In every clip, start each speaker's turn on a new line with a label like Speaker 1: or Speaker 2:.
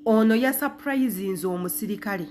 Speaker 1: Ono yasurprisinze omusirikale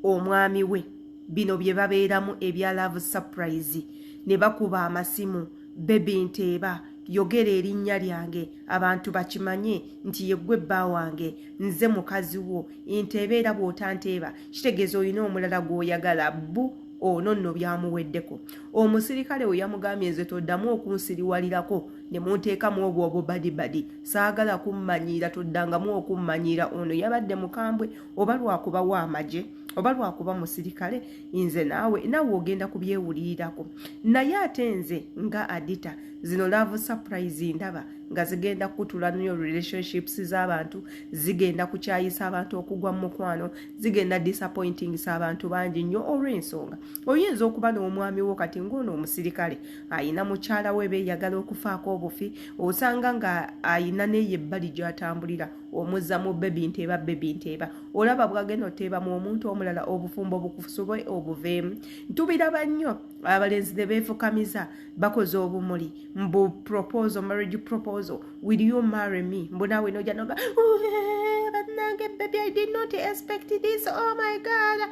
Speaker 1: omwami we bino bye babeeramu ebya love surprise ne bakuba amasimu baby nteeba yogera erinnya lyange abantu bakimanye nti yeggwe bba wange nze mukazi wo nteeba era bw'otanteeba kitegeeza olina omulala gw'oyagala bbu ono nno byamuweddeko omusirikale we yamugambye nze toddamu okunsiriwalirako ne munteekamu obwo obubadibadi saagala kummanyiira toddangamu okummanyiira ono yabadde mukambwe oba lwakuba wa amagye oba lwakuba musirikale nze naawe naawe ogenda kubyewulirirako naye ate nze nga adita zino love surprise ndaba nga zigenda kukutula nyo relationships z'abantu zigenda kukyayisa abantu okugwa mu mukwano zigenda disappointingisa abantu bangi nnyo olw'ensonga oyinza okuba n'omwami wo kati ng'ono omusirikale ayina mukyala we beeyagala okufaako obufi osanga nga ayina neyo ebbali gy'atambulira omuzza mu bebi nteeba bebi nteeba olaba bwagenda oteebamu omuntu omulala obufumbo bukusube obuveemu ntubiraba nnyo abalenzi ne beefukamiza bakoze obumuli mbu proposal marriage proposal will you marry me mbu naawe noja noga bannange baby i did not expect this oh my god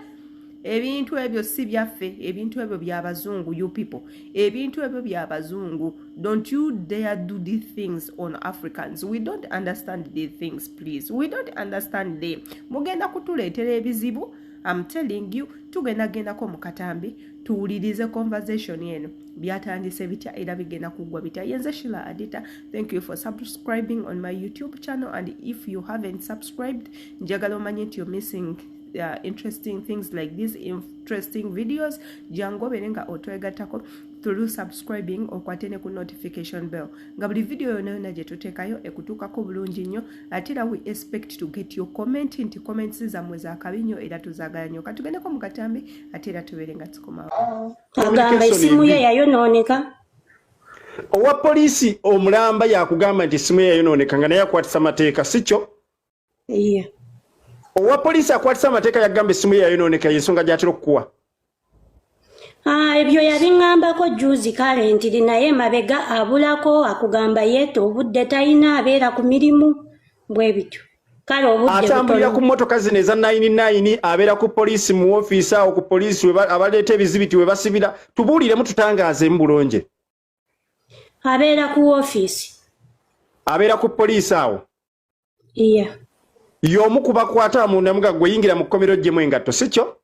Speaker 1: ebintu ebyo si byaffe ebintu ebyo byabazungu you people ebintu ebyo byabazungu don't you dare do these things on africans we don't understand these things please we don't understand them mugenda kutuleetera ebizibu am telling you tugenda gendako mu katambi tuwulirize conversation eno byatandise bitya era bigenda kuggwa bitya yenze shila adita thank you for subscribing on my youtube channel and if you haven't subscribed njagala omanye nti you're missing interesting things like these interesting videos jangu obeere nga otwegattako through subscribing okwate ne ku notification bell nga buli video yona yona gye tuteekayo ekutuukako bulungi nnyo ate era we expect to get your comment nti comments zammwe zakabi nnyo era tuzaagala nnyo katugendeko mu katambi ate era tubeere nga tukomawo
Speaker 2: agamba esimu ye yayonooneka
Speaker 3: owa poliisi omulamba yakugamba nti esimu ye yayonooneka nga naye akwatisa amateeka si kyo
Speaker 2: yeah.
Speaker 3: owa poliisi akwatisa amateeka yagamba essimu ye yayonooneka yensonga gyatera okukuwa
Speaker 2: ah, ebyo yabiŋŋambako juzi kale nti naye mabega abulako akugamba yeeta obudde talina abeera ku mirimu bwe bityo kale obudde
Speaker 3: atambulira ku mmotoka zino eza 99 abeera ku poliisi mu ofiisi awo ku poliisi abaleeta ebizibiti we basibira tubuuliremu tutangaazeemu bulungi
Speaker 2: abeera ku ofiisi
Speaker 3: abeera ku poliisi awo
Speaker 2: iya
Speaker 3: y'omu ku bakwata munda nga gwe yingira mu kkomero ggyemu engatto si kyo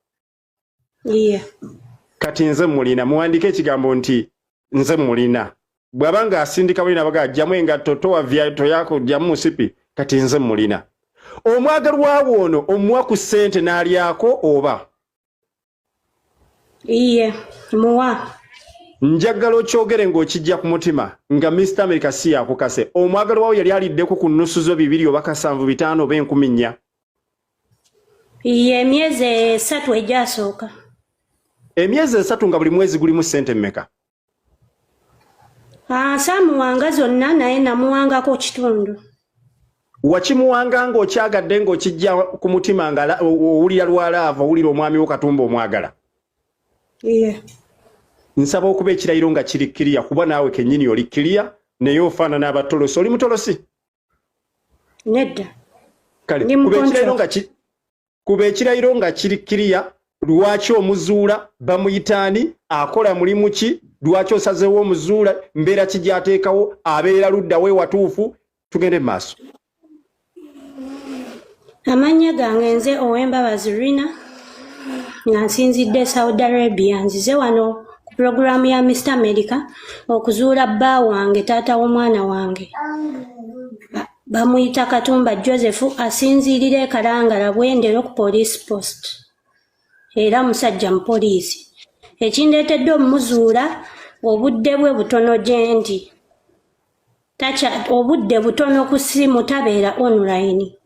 Speaker 2: iya
Speaker 3: kati nze mulina muwandiike ekigambo nti nze mulina bw'aba ng'asindika bulina baga ajjamu engatto towavya toyako jjamu musipi kati nze mulina omwagalwa wo ono omuwa ku ssente n'alyako oba
Speaker 2: Iye, muwa.
Speaker 3: Njagala okyogere ng'okijja ku mutima nga Mr America si yakukase. Omwagalwa wo yali aliddeko ku nnusu zo bibiri oba kasanvu bitaano oba enkumi nnya?
Speaker 2: Iye, emyezi esatu egyasooka.
Speaker 3: Emyezi esatu nga buli mwezi gulimu ssente mmeka?
Speaker 2: Ah, saamuwanga zonna naye namuwangako kitundu.
Speaker 3: Wakimuwanga ng'okyagadde ng'okijja ku mutima nga owulira lwa laavu owulira omwami wo Katumba omwagala.
Speaker 2: Yeah.
Speaker 3: Nsaba okuba ekirayiro nga kiri kiriya kuba naawe kennyini oli kiriya naye ofaanana abatolosi. Oli mutolosi?
Speaker 2: Nedda.
Speaker 3: Kale kuba ekirayiro nga Kuba ekirayiro nga kiri kiriya lwaki omuzuula bamuyitaani akola mulimu ki lwaki osazeewo omuzuula mbeera ki gy'ateekawo abeera ludda we watuufu tugende mu maaso.
Speaker 2: Amannya gange nze Owembabazi Rina nga nsinzidde Saudi Arabia nzize wano ku pulogulaamu ya Mister America okuzuula bba wange taata w'omwana wange. Bamuyita Katumba Joseph asinziirira e Kalangala Bwendero ku police post era musajja mupoliisi. Ekindeetedde omuzuula obudde bwe butono gyendi. Takya obudde butono ku ssimu tabeera online.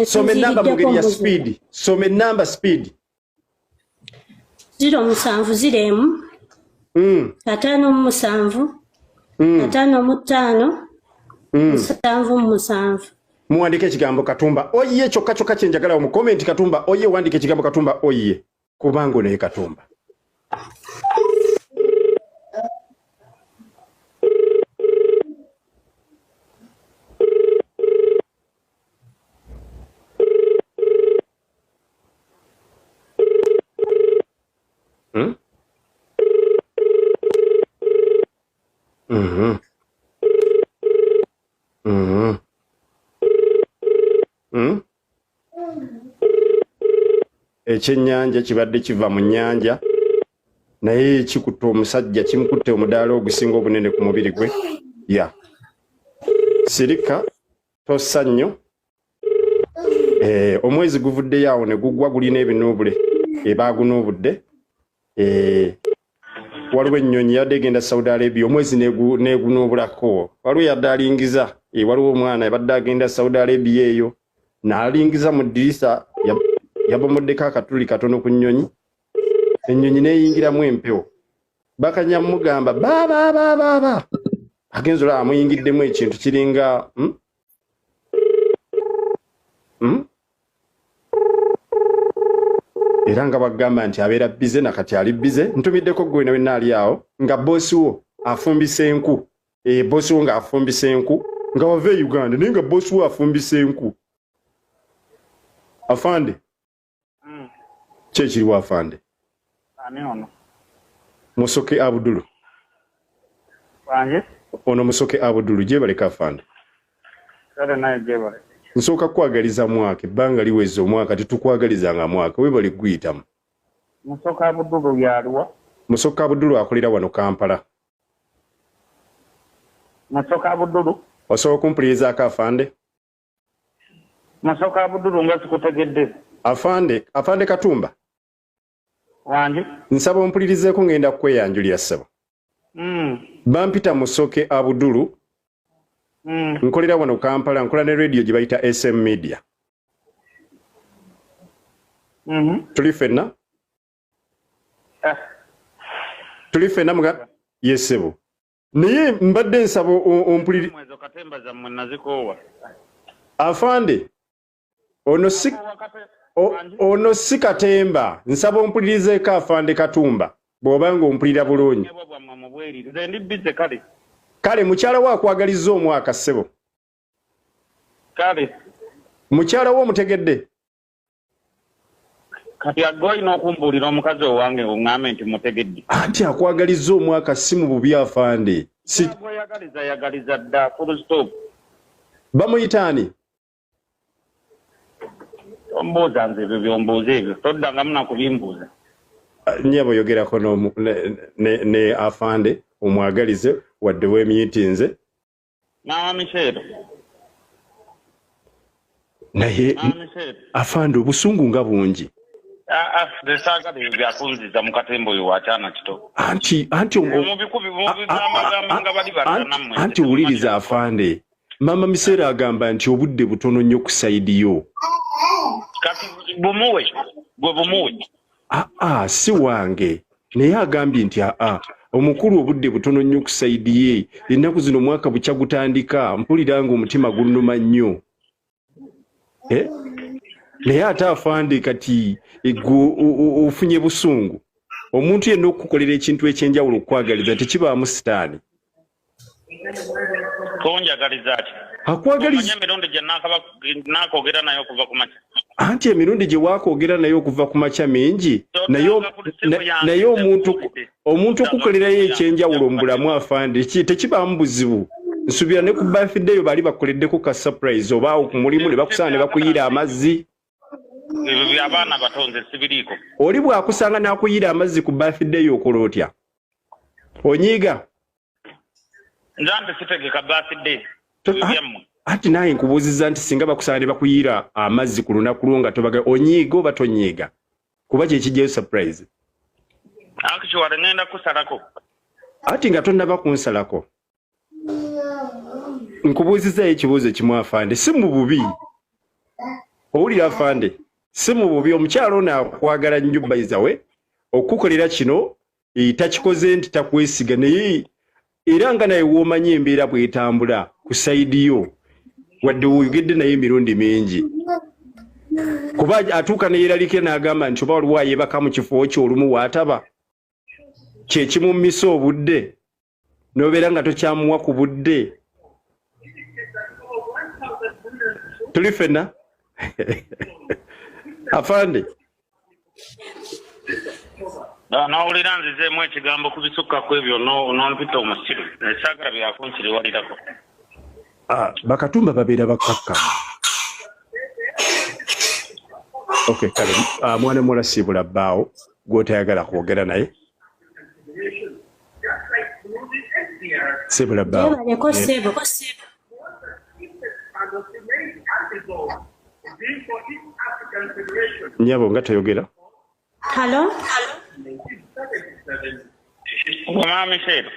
Speaker 3: Soma ennamba mu ngeri ya sipiidi. Soma ennamba sipiidi.
Speaker 2: 07 0 57 55 77.
Speaker 3: Muwandike ekigambo Katumba oye kyokka kyokka kye njagala mu comment Katumba oye wandike ekigambo Katumba oye kubanga ono ye Katumba. Hmm? Mhm. Mhm. Hmm? Ekyennyanja kibadde kiva mu nnyanja naye kikutte omusajja, kimukutte omudaala ogusinga obunene ku mubiri gwe. Ya sirika, tossa nnyo. Omwezi guvuddeyo awo ne gugwa, gulina ebinuubule ebaagunuubudde. Waliwo ennyonyi yadde egenda Saudi Arabia, omwezi negunuubulako. Waliwo yadde alingiza, waliwo omwana yabadde agenda Saudi Arabia eyo n'alingiza mu ddirisa, yabomoddeko akatuli katono ku nnyonyi, ennyonyi n'eyingiramu empewo. Bakanya mugamba baabaabaaba, agenza olaba amuyingiddemu ekintu kiringa Era nga bagamba nti abeera bize, nakati ali bize. Ntumiddeko gwe nawe ali awo nga boosi wo afumbisa enku. Boosi wo ng'afumbisa enku nga wava e Uganda, naye nga boosi wo afumbisa enku. Afande, ki ekiriwo, afande?
Speaker 4: Ani ono?
Speaker 3: Musoke Abudulu.
Speaker 4: Wange?
Speaker 3: Ono Musoke Abudulu, gyebaleka, afande.
Speaker 4: Kale naye gyebale.
Speaker 3: Nsooka kukwagaliza mwaka, ebbanga liweze omwaka tetukwagalizanga mwaka, webale guyitamu.
Speaker 4: Musoke Abudulu yaliwa?
Speaker 3: Musoke Abudulu akolera wano Kampala.
Speaker 4: Musoke Abudulu?
Speaker 3: Osobola okumpulirizaako, afande?
Speaker 4: Musoke Abudulu, nga sikutegedde.
Speaker 3: Afande, afande Katumba.
Speaker 4: Wange?
Speaker 3: Nsaba ompulirizeeko, ngenda kukweyanjulira, ssebo. Bampita Musoke Abudulu. Nkolera wano Kampala, nkola ne radio gye bayita SM Media. Tuli ffenna?
Speaker 4: Ah.
Speaker 3: Tuli ffenna muga ye, ssebo, naye mbadde nsaba ompuliri.
Speaker 4: Mwezo katemba zammwe nazikoowa.
Speaker 3: Afande, ono si ono si katemba. Nsaba ompulirizeeko, afande Katumba, bw'oba nga ompulira bulungi.
Speaker 4: Bwammwe mubwerire, nze ndi bize, kale.
Speaker 3: Kale mukyala we akwagalizza omwaka, ssebo.
Speaker 4: Kale.
Speaker 3: Mukyala we omutegedde?
Speaker 4: Kati agge olina okumbuulira omukazi owange oŋŋambe nti mutegedde.
Speaker 3: Anti akwagalizza omwaka si mu bubi, afande, si
Speaker 4: Gweyagaliza yagaliza dda, full stop.
Speaker 3: Bamuyita ani?
Speaker 4: Tombuuza nze ebyo byombuuza, ebyo toddangamu nakubimbuuza.
Speaker 3: Nyabo, yogerako ne afande omwagalize wadde weemyitinze.
Speaker 4: Maama Micheero.
Speaker 3: Naye
Speaker 4: Maama Micheero.
Speaker 3: Afande, obusungu nga bungi.
Speaker 4: Aa, nze saagala ebyo byakunziza mu katemba, oyo wakyana kito.
Speaker 3: Anti
Speaker 4: Mubikubi mubigambagamba nga bali balala nammwe.
Speaker 3: Anti wuliriza, afande, maama Miseera agamba nti obudde butono nnyo ku side yo.
Speaker 4: Kati bumuwe, gwe bumuwe.
Speaker 3: Aa, si wange, naye agambye nti aa, omukulu obudde butono nnyo ku side ye. Ennaku zino omwaka bukya gutandika, mpulira nga omutima gunnuma nnyo. Eh? Naye ate afande, kati gwe ofunye busungu. Omuntu yenna okukukolera ekintu ekyenjawulo, okukwagaliza, tekibaamu sitaani.
Speaker 4: Tonjagaliza ki?
Speaker 3: Akwagaliza.
Speaker 4: Omanye emirundi gye naakogera naye okuva ku makya?
Speaker 3: Anti emirundi gye waakoogera naye okuva ku makya mingi, naye naye omuntu okukolerayo ekyenjawulo mu bulamu, afande, tekibaamu buzibu. Nsuubira ne ku birthday yo baali bakoleddeko ka surprise, oba awo ku mulimu ne bakusanga ne bakuyiira amazzi.
Speaker 4: Ebyo byabaana bato, nze sibiriiko.
Speaker 3: Oli bw'akusanga n'akuyiira amazzi ku birthday yo, okola otya? Onyiiga?
Speaker 4: Nze nti sitegeka birthday. Byammwe.
Speaker 3: Anti naye nkubuuzizza nti singa bakusanga ne bakuyiira amazzi ku lunaku lwo nga tobaga, onyiiga oba tonyiiga? Kuba kyekijjayo surprise.
Speaker 4: Actually ngenda kusalako.
Speaker 3: Anti nga tonnaba kunsalako, nkubuuzizzayo ekibuuzo kimu, afande, si mu bubi. Owulira, afande, si mu bubi. Omukyalo ono akwagala nnyo, bayizawe okukukolera kino, takikoze nti takwesiga, naye era nga naye woomanyi embeera bw'etambula ku side yo, wadde oyogedde naye emirundi mingi, kuba atuuka neyeralikira n'agamba nti oba waliwo ayebaka mu kifo kyo olumu waataba kyekimumisa obudde, n'obeera nga tokyamuwa ku budde. Tuli ffenna, afande?
Speaker 4: N'owulira nzizeemu ekigambo ku bisukka ku ebyo n'ompita omusiru. Saagala byakunsiriwalirako.
Speaker 3: Ah, bakatumba babeera bakkakkamu. Okay, kale mwana muwala siibula bbaawo gw'otayagala kwogera naye. Siibula bbaawo.
Speaker 2: Gyebaleko ssebo.
Speaker 3: Nnyabo nga toyogera.
Speaker 2: Halo?
Speaker 4: Mama Michelle.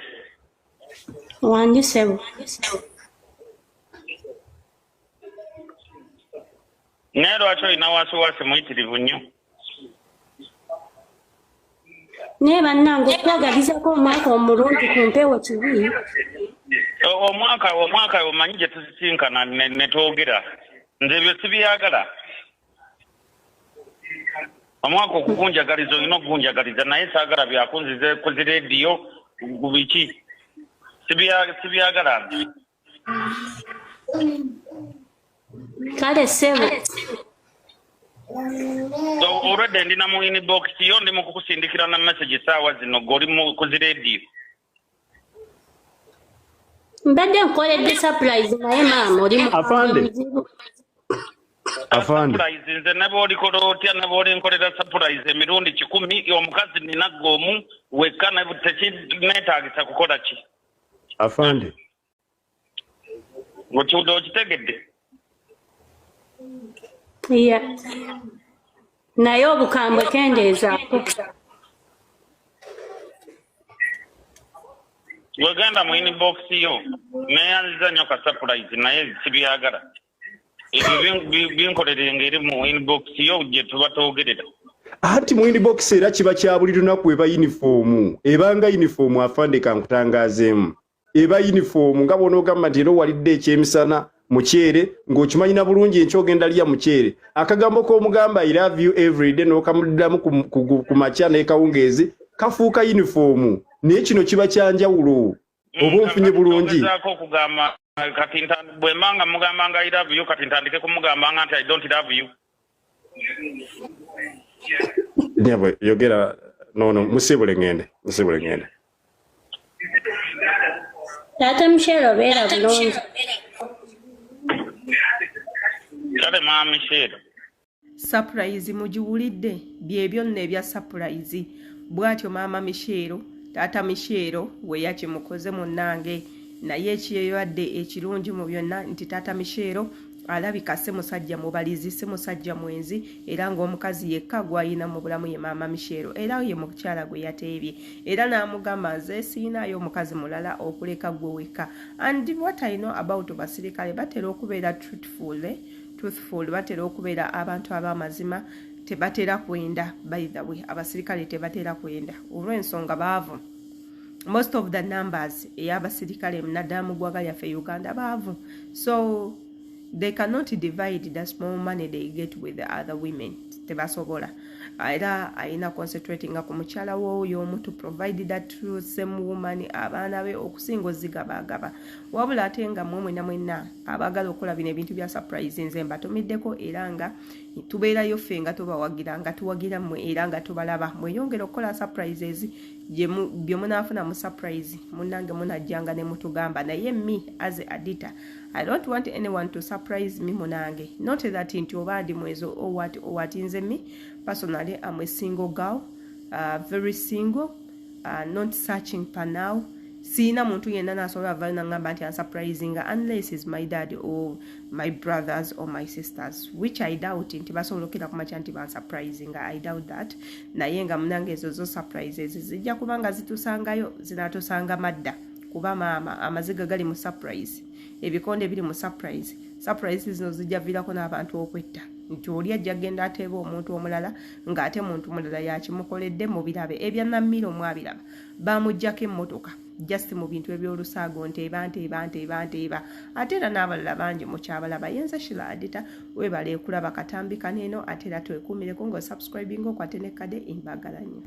Speaker 2: Wangi ssebo.
Speaker 4: Naye lwaki olina wasiwasi muyitirivu nnyo?
Speaker 2: Naye bannange okwagalizako omwaka omulungi ku mpewo kibi.
Speaker 4: Omwaka omanyi gye tusisinkana ne twogera. Nze ebyo sibyagala. Omwaka okugunjagaliza olina okugunjagaliza naye saagala byakunzize ku zi leediyo ku biki. Sibyagala nze.
Speaker 2: Kale ssebo.
Speaker 4: So already ndi na mu inbox yo ndi mu kukusindikira na message essaawa zino gwe oli ku zi leediyo.
Speaker 2: Mbadde nkoledde surprise naye maama oli
Speaker 3: Afande.
Speaker 2: muzibu.
Speaker 3: Afande.
Speaker 4: Surprise nze ne bw'olikola otya ne bw'olinkolera surprise emirundi 100 omukazi nina ggwe omu wekka tekineetaagisa kukola ki.
Speaker 3: Afande.
Speaker 4: Okiwulira okitegedde?
Speaker 2: Yeah. Naye obukambwe kendeezaako.
Speaker 4: Wegenda mu inbox yo neyanziza nnyo ka surprise naye sibyagala. Ebyo binkolera engeri mu inbox yo gye tuba twogerera.
Speaker 3: Anti mu inbox era kiba kya buli lunaku eba yunifoomu. Ebanga yunifoomu afande kankutangaazeemu. Eba yunifoomu nga bw'onoogamba nti era owalidde ekyemisana muceere ng'okimanyi na bulungi enkya ogenda lya muceere. Akagambo k'omugamba I love you every day n'okamuddamu ku makya n'ekawungeezi kafuuka yunifoomu. Naye kino kiba kya njawulo. Oba onfunye bulungi.
Speaker 4: Ogezaako okugamba kati bwe mba nga mugamba nga I love you kati ntandike kumugamba nga nti I don't love you.
Speaker 3: Nyabo yogera nono musiibule ŋŋende musiibule ŋŋende.
Speaker 2: Taata Michelle obeera bulungi.
Speaker 4: Kale maama Michelle.
Speaker 1: Surprise mugiwulidde byebyo nno ebya surprise. Bw'atyo maama Michelle taata Michelle we yakimukoze munnange. Naye ekiyebadde ekirungi mu byonna nti taata Michelle alabika si musajja mubalizi si musajja mwenzi era ng'omukazi yekka gw'alina mu bulamu ye maama Michelle era ye mukyala gwe yateebye era n'amugamba nze siyinaayo omukazi mulala okuleka gwe wekka. And what I know about basirikale batera okubeera truthful batera okubeera abantu ab'amazima tebatera kwenda. By the way abasirikale tebatera kwenda olw'ensonga baavu. Most of the numbers ey'abasirikale naddala mu ggwanga lyaffe Uganda baavu, so they cannot divide the small money they get with the other women. Tebasobola. Era alina concentratinga ku mukyala w'oyo omu to provide that same woman abaana be okusinga ozigabagaba. Wabula ate nga mmwe mwenna mwenna abaagala okukola bino ebintu bya surprise nze mbatumiddeko era nga tubeerayo ffe nga tubawagira nga tuwagira mmwe era nga tubalaba mweyongere okukola surprises bye munaafuna mu surprise munnange munajjanga ne mutugamba. Naye me as Adita I don't want anyone to surprise me munange. Not that nti oba ndi mwezo or what nze me personally I'm a single girl, very single, not searching for now. Sina muntu yenna nasobola avayo nangamba nti ansurprisinga unless is my dad or my brothers or my sisters, which I doubt nti basobola okukira ku makya nti bansurprisinga. I doubt that. Naye nga munange ezo zo surprises zijja kuba nga zitusangayo zinatusanga madda kuba maama amaziga gali mu surprise, ebikonde biri mu surprise. Surprise zino zijja viirako n'abantu okwetta nti oli ajja genda ateeba omuntu omulala ng'ate muntu mulala yakimukoledde. Mu birabe ebya Nammiro mwabiraba bamuggyako emmotoka just mu bintu ebyolusaago nteeba nteeba nteeba nteeba. Ate era n'abalala bangi mukyabalaba. Yenze Shila Adita, weebale kulaba katambi kano eno ate era twekuumireko ng'osubscribinga okwate ne kade. Mbagala nnyo.